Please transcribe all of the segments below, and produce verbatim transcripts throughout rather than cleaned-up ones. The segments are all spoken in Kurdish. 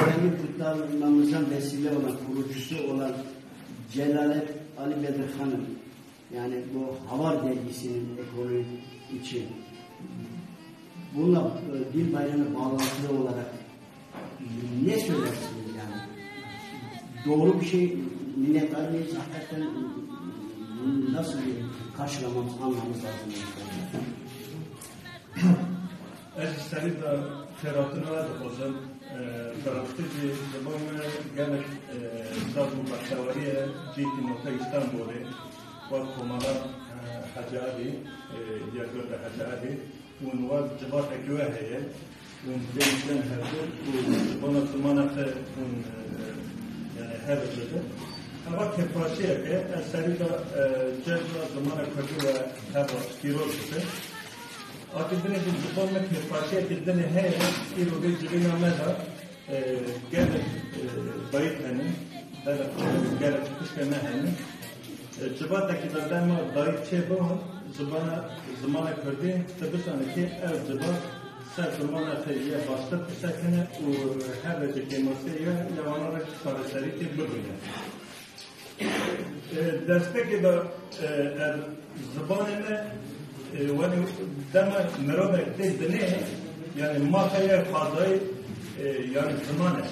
Benim kutsal imamımızdan vesile olan, kurucusu olan Celalet Ali Bedirhan'ın, yani bu Havar dergisinin ekolü için bununla, e, dil bayramı bağlantılı olarak ne söylersiniz yani? Doğru bir şey, minnettar mıyız? Hakikaten nasıl bir karşılamamız, almamız lazım? Ez ji serî de xêratina we dixwazim. E, bi rastî jî ziman me gelek, e, saz û bextewarî ye, cî kînoka Îstanbulê, wek Komara, e, Hecî Elî, e, Yekgurda Hecî Elî, hûn wek civatekî we heye, hûn bên, bên hevdû û ji bona zimana xwe hûn, e, yani hev didin. Eva kêfxweşiyek e, ez serî de, e, cejna zimana kurdî we heva pîroz bikim. Akî dinê jî ji bo me kêfxweşiyekî dinê heye, îro vê civîna me de, e, gelek, e, dayik hene, gelek, gelek xwişkê me hene. E, civatekî de dema dayik çêbû, zimana, zimana kurdî, tu bizanî kê ev civat ser zimana xwe yê baştir bisekine û her weke kêmasiyê ye, ya wana re çareserî kê bibîne. E, destpêkê de, e, ev zimanê me, e, wenî dema mirovek tê dinê, yani mafê ye xwedayî, e, yani ziman e.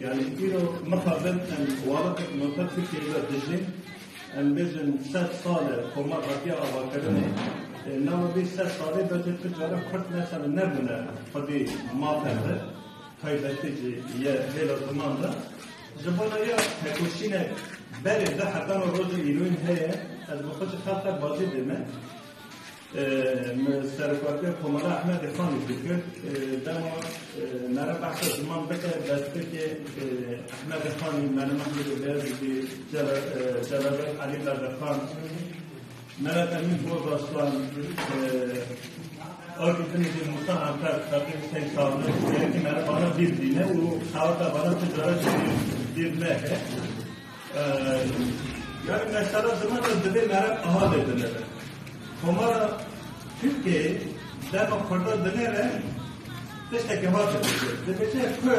Yani îro mixabin em welatek nota Tirkiyeyê de dijîn, em bêjin sed sal e komar hatiye avakirinê. E, nava vê sed salê de jî tu cara Kurd mesela nebûne xwedî mafê xwe. Taybetî jî ye hêla ziman de. Ji bona ya tekoşînek berê de heta no roja îroyîn heye, ez bi xwe jî xelqek bajê dême. Ee, min serokatiya Komara Ehmedê Xanî dikir. Ee, dema, ee, mere behsa ziman bike, destpêkê, ee, Ehmedê Xanî, Melim Ehmedê Beyazîdî, Cela-, ee, Celabek Elî Bedirxan, Melat Emîn Bozarslan, e, Akî Dinî jî Musa Anter, Feqî Hüseyin Sağlık, belkî mere bana bir dîne û xewata bana tu cara jî bir, bir neke. E, yani mesela ziman da divê mere aha lê dinere. Komara Tirkiyeyê dema Kurda dinere, tiştekî hate dibêje. Dibêje ku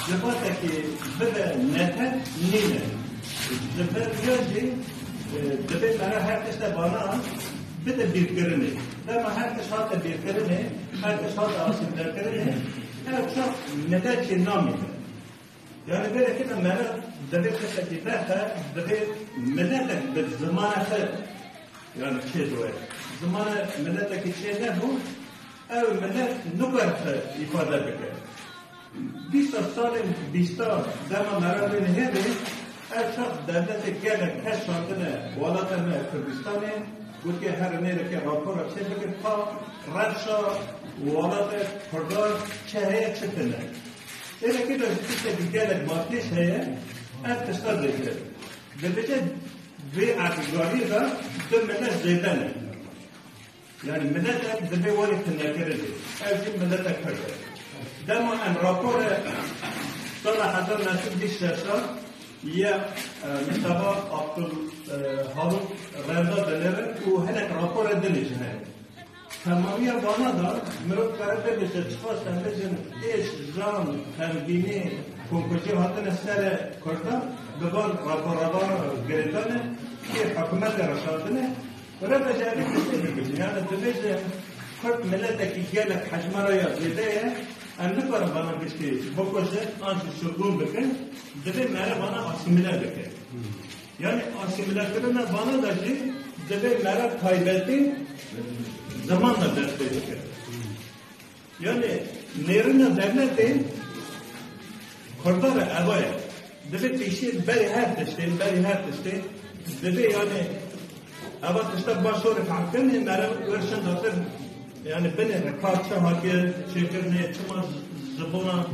civatekî bibe nete nîne. Ji ber vê jî, e, divê mere her tişte vana bide bîrkirinê. Dema her tişt hate bîrkirinê, her tişt hate asîmlekirinê, her çax milet jî namîne. Yani vê yekê de mere divê tiştekî nexe, divê miletek bi zimanê xwe, yani çê doye. Zimanê miletekî çê nebû, ew milet nikare xwe îfade bike. Bîsta salên bîsta dema mere lê nihêrê, ev çax dewletê gelek kes şandine welata me Kurdistanê, gotiye here nêreke rapora çê bikin, ka rewşa welatê Kurdan çi heye, çi tune. Êrekê de jî tiştekî gelek matnêş heye, ev tişta dibêje. Dibêje vê erdîgariyê de du milet zêde ne. Yani miletek divê werî tunekirinê. Ev jî miletek Kurd e. Dema em raporê sala hezar neh sed bîst şeş ye, e, Mustafa Abdul, e, Haluk Renda dinêrin û hinek raporê dinê jî hene. Temamiya vana da mirov kare bibêje, çiqas em bêjin êş, jan, xemgînî, komkujî hatine serê Kurdan, bi van raporevana girêdane, kê hikûmetê re şandine, rebe ji evê tiştê bibêjin. Yani dibêje Kurd miletekî gelek hejmara ya zêde ye, em nikarin vana giştî bikujin an jî şirgûn bikin, divê mere vana asîmîle bikin. Yani asîmîlekirina vana de jî divê mere taybetî ziman de dest pê bike. Yani nêrîna dewletê Kurda re eva ye. Divê pêşiyê berî her tiştê, berî her tiştê divê yani eva tişta baş şorê fehm kirinê, mere wer şindatir. Yani binêre ka çi hatiye çêkirinê, çima ji bona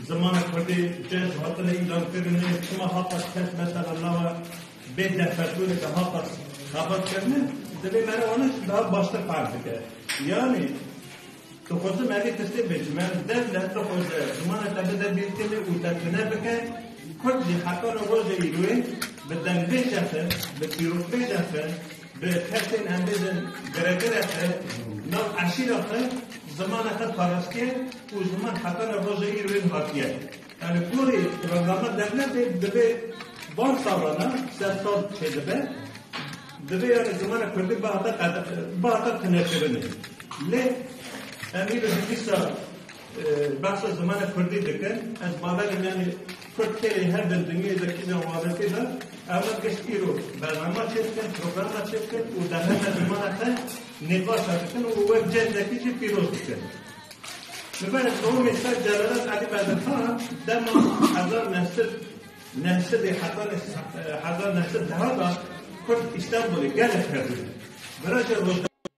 zimana kurdî cez hatine îlan kirinê, çima hata kes mesela nava bê defetlûneke hata xebat kirine, divê mere wana jî daha baştir fehm bike. Yani dixwazim evê tiştê bêjim, yani dewlet dixwaze zimana te bide bîrkirinê û te tune bike, Kurd jî heta no roja îroyê bi dengbêja xwe, bi çîrokbêja xwe, bi kesên em bêjin giregirê xwe, nav eşîra xwe Zimanê xwe parastiye û ziman heta ne roja îro hatiye. Yani gorî programa dewletê divê van salana, sed sal çêdibe, divê yani zimanê kurdî bihata qed-, bihata tinekirinê. Lê em îro dîsa, e, behsa zimanê kurdî dikin. Ez bawer im yani kurd têrê her di dinyayê de kîjan welatê de, ew gişt îro bernama çêdikin, programa çêdikin û derheqê zimanê xwe nîqaşa dikin û wek cendekî jî pîroz dikin. Li ber dewamê ser Celalet Elî Bedirxan dema hezar neh sed neh sed heta hezar neh sed deha de Kurd Îstanbulê gelek hebûn. Viraja roj